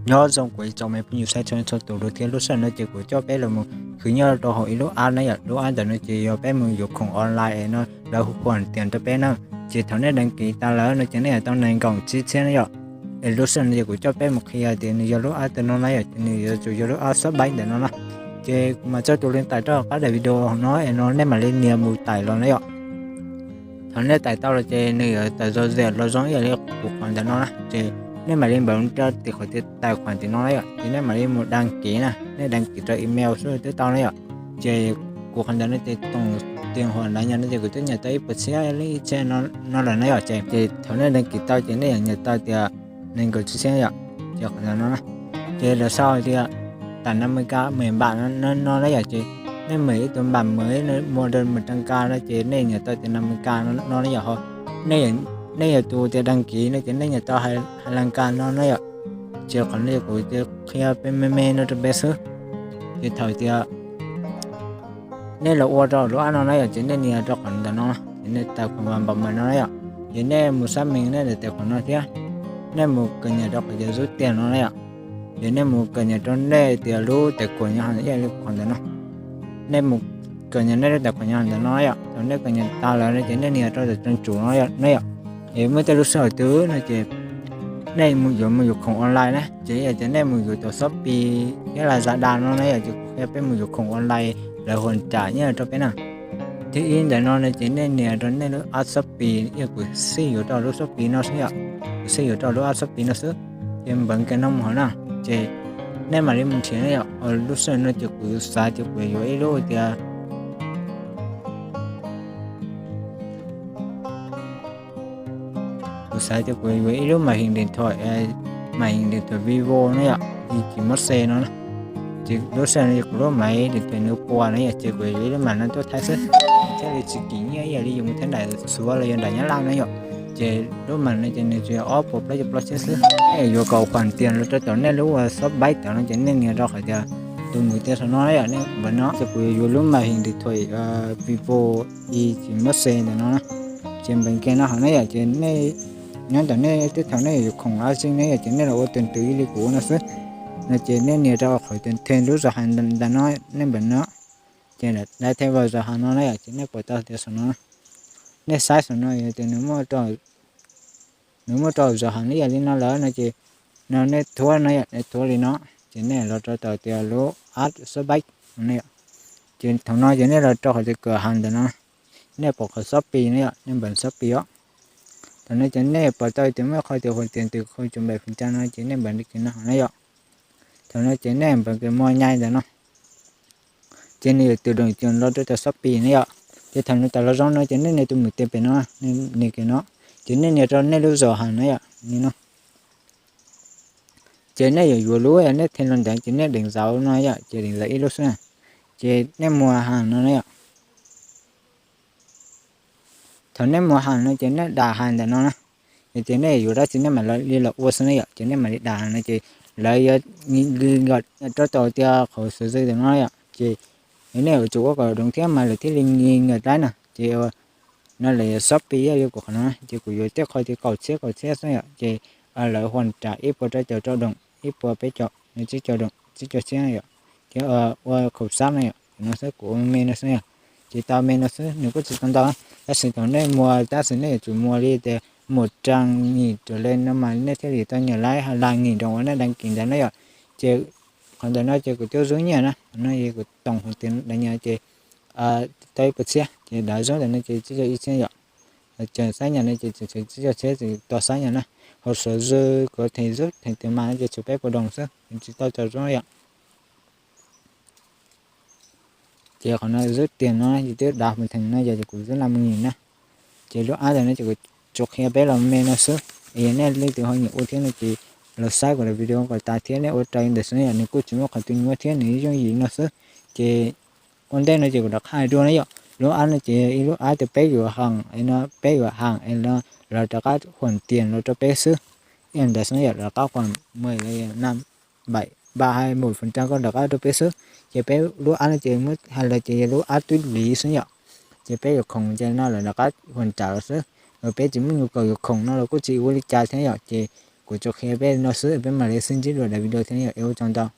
Nyob zoo kuv ib tsoom me phooj ywg saib txhua txhua tus lawm thiab, lub sij hawm no ces kuv coj peb los mus khwv nyob rau hauv ib lub app na yom. Lub app ntawm no ces yog peb mus yuav khoom online es no lawv hu qhuas tias rau peb na. Ces thaum nej đăng ký tas lawm no ces nej yuav tau nees nkaum tsib txhiab na yom. Es lub sij hawm no ces kuv coj peb mus qhia tias nws yog lub app twg no na yom, ces nws yuav tsum yog lub app Shopback ntawm no na. Ces kuv mam coj tus link tải rau qab daim video no es no nej mam li nias mus tải los na yom. Thaum nej tải tau los ces nws yuav tawm zom zaws los zoo ib yam li kuv qhov ntawm no na, ces nej mam li npawm rau tim qhov tias tài khoản tim no na yom, ces nej mam li mus đăng ký na, nej đăng ký rau email xwb twb tau na yom. Ces kuv qhov ntawm no ces tổng tiền hoa hồng ntawd no ces kuv twb nyiam tau ib puas txhiab li ib txhiab no lawm na yom. Ces thaum nej đăng ký tau ces nej yuav nyiam tau tias nees nkaum tsib txhiab yom. Ces qhov ntawm no na, ces lawv sau tias tải năm mươi k mười bạn no na yom, ces nej mượn ib tug bạn mới mua được một trăm k no ces nej nyiam tau tias năm mươi k no na yom. Nej yuav tus tias đăng ký no ces nej nyiam tau hai mươi k no na yom. Ces qhov no kuv qhia peb me me no rau peb xwb. Ces thaum tias nej los ua rau lub app no na yom, ces nej nias rau qhov ntawm no, ces nej tài khoản và bảo mật no na yom. Ces nej mus xác minh nej daim tài khoản no thiab, nej mus cập nhật rau qhov tias rút tiền no na yom. Ces nej mus cập nhật rau nej tias lub tài khoản nyob hauv ib yam li qhov ntawm no. Nej mus cập nhật nej lub tài khoản nyob hauv ntawm no yom. Thaum nej cập nhật tas lawm no ces nej nias rau tus trang chủ no na yom. Es muaj tej lub sij hawm twg no ces nej mus yuav mus yuav khoom online na, ces yog tias nej mus yuav tau Shopee thiab Lazada no na yom, ces kuv qhia peb mus yuav khoom online lawv hoàn trả nyob rau peb na. Thib ib ntawm no no ces nej nias rau nej lub app Shopee, yog kuv xij yuav rau lub Shopee no xwb yom, kuv xij yuav rau lub app Shopee no xwb. Ces npawm kiag no mus hauv na, ces nej mam li mus nrhiav na yom. Lub sij hawm no ces kuv xav tias kuv yuav ib lub tias kuv xav tias kuv yuav ib lub màn hình điện thoại, màn hình điện thoại Vivo na yom, Y chín mươi mốt C no na. Ces lub sij hawm no kuv lub màn hình điện thoại nws puas na yom, ces kuv yuav ib lub màn no tuaj thaij xwb, thiaj li tsis kim nyiaj ib yam li yus mus thaij nram Suav los yog nram Nyab Laj na yom. Ces lub màn no ces nws tsuas yog ob puas plaub caug plaub txhiab xwb. Nej yuav khoom hoàn trả los rau tom nej lub Shopback tod no ces nej nias rau qhov tias tus mục tiêu saum no yom, nej npawm no. Ces kuv yuav lub màn hình điện thoại Vivo Y chín mươi mốt C ntawm no na. Ces npawm kiag no hauv na yom, ces nej nyob ntawm nej tej thaum nej yuav khoom dab tsi ne yom, ces nej los ua tus twg ib li kuv ua no xwb. No ces nej nias rau qhov tias thêm lub giỏ hàng ntawm no, nej npawm no. Ces dai thêm vào giỏ hàng no na yom, ces nej pom tau tias saum no, nej saib saum no yog tias nws muaj rau giỏ hàng ib yam li no lawm no ces no nej thuab no yom, nej thuab li no, ces nej los rau tom tias lub app Shopback no yom. Ces thaum no ces nej los rau qhov tias cửa hàng ntawm no, nej pom qhov Shopee no yom, nej npawm Shopee os. Thaum no ces nej pom tau tias muaj qhov tias hoàn tiền từ không chấm bảy phần trăm no ces nej npawm kiag no hauv na yom. Thaum no ces nej npawm kiag mua ngay ntawm no, ces nws yuav tự động chuyển los rau tom Shopee na yom. Ces thaum nws tawm los zoo no ces nej nias tus mục tiêu pem no, nias kiag no, ces nej nias rau nej lub giỏ hàng na yom, li no. Ces nej yuav yuav lub nej thêm los ntawd ces nej đánh dấu no yom, ces đánh dấu ib lub xwb na. Ces nej mua hàng no na yom. Thaum nej mua hàng no ces nej đặt hàng ntawm no na. Yog tias nej yuav dab tsi nej mam li los ua xwb na yom, ces nej mam li đặt hàng no ces lawv yuav ghi nkawm rau tom tias qhov số dư ntawm no yom, ces nej yuav tsum ua kom đúng thiab mas lawv thiaj li ghi nkawm dai na. Ces no lawv yuav Shopee ib yam li kuv qhov no, ces kuv yuav tej qhov tias kaum txhiab kaum txhiab xwb yom, ces lawv hoàn trả ib puas rau caum rau đồng, ib puas peb caug, tsib caug đồng, tsib caug txhiab yom. Ces ua khoom xab no yom, no xwb kuv ua me no xwb yom. Ces tau me no xwb, nws kuj tsis tau ntau, tab sis thaum nej mua tab sis nej yuav tsum mua li tias một trăm nghìn trở lên no mas nej thiaj li tau nhận lại hai mươi nghìn đồng uas nej đăng ký ntawd na yom. Ces qhov ntawm no ces kuv twb rub nyiaj na, no kuv tổng hoàn tiền đăng nhập ces tau ib puas txhiab, ces đa số ntawm no ces tsib caug ib txhiab yom. Ces xab nyas no ces tsib caug txhiab ces tau xab nyas na. Hồ sơ dư của thầy rút thầy tiền mặt no ces tshuav peb puas đồng xwb, tsis tau txaus rub yom. Ces qhov no rút tiền no ces twb đa phần trăm no yog kuv rub năm mươi nghìn na. Ces lub app ntawm no ces kuv tsuas qhia peb los me no xwb. Es yog nej leej twg ho nyiam ua thiab no ces los saib kuv daim video kom tas thiab nej ua raws li ntawd xwb yom, nws kuj tsis muaj qhov twg nyuaj thiab, nws yooj yim no xwb. Ces ua ntej no ces kuv rov qab hais dua na yom, lub app no ces ib lub app tias peb yuav hàng es no, peb yuav hàng es no lawv rov qab hoàn tiền los rau peb xwb. Ib yam ntawd xwb yom, rov qab khoảng mười, năm, bảy, ba, hai, một phần trăm koj rov qab rau peb xwb. Ces peb lub app no ces muab hais los ces yog lub app twb liv xwb yom. Ces peb yuav khoom ces no lawv rov qab hoàn trả los xwb. Peb tsis muaj nhu cầu yuav khoom no los kuj tsis ua li cas thiab yom. Ces Kuv tsuas qhia peb no xwb, peb mam li sib ntsib dua daim video thiab na yom, ua tsaug ntau.